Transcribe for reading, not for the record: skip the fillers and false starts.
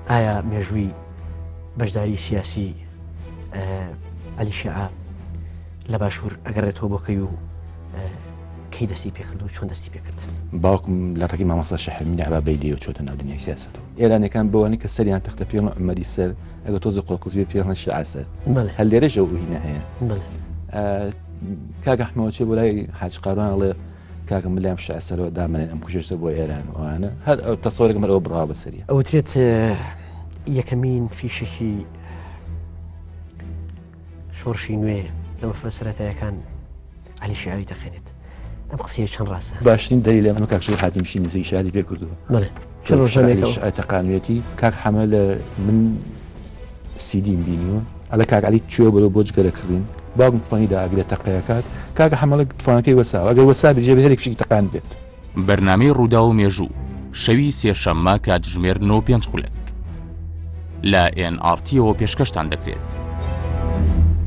ئایا مێژووی بەشداری سیاسی عەلی شیعە لە باشوور ئەگەڕێتەوە بۆ کەی و کەی دەستی پێکرد و چۆن دەستی پێکرد؟ باوکم لە ڕێگەی مامۆستا شێخ ئەمین عەبابەیلیەوە چۆتە ناو دنیای سیاسەتەوە. ئێرانیەکان بەوانەی کە سەریان تەختە پێڵن عومەری سەر، ئەگەر تۆزێ قۆقز بێ پێڵن شیعە سەر. هەر لێرەش ئەو هینە هەیە. کاک ئەحمەوە چێ بۆ لای حاج قاروان ئەڵێ کاکە من لام شیعە سەرەوە دامەنێن ئەم کوژێشتە بۆ ئێران و ئەوانە هەر ئەو تەسەوەرێکم هەر ئەوە بڕاوە بەسەریە. ئەوترێت یەکەمین فیشەکی شۆڕشی نوێ لە مەفرە سەرەتایەکان عەلی شیعەوی دەخێنێت ئەم قسەیە چەند ڕاستە؟ باشترین دەلیل ئەمە کاک شێخ حاتیم شینی نووسەری شیعری پێ کردووە. بەڵێ چەند ڕۆژنامەیەکەوە؟ شیعە تەقانوێتی کاک حەمە لە من سیدیم بینیوە ئەڵێ کاک عەلی چووە بەرەو بۆ جگەرە کڕین باوکم تفەنگی دا ئەگرێ تەقەیەکات کاکە حەمە ئەڵێ تفەنگەکەی وەساوە ئەگەر وەسابێ جێ بێ هەرێک فیشەکی تەقاند بێت. بەرنامەی ڕووداو و مێژوو، شەوی سێشەممە کاتژمێر نۆ و پێنج خولەک لە ئێن ئاڕ تیەوە پێشکەشتان دەکرێت.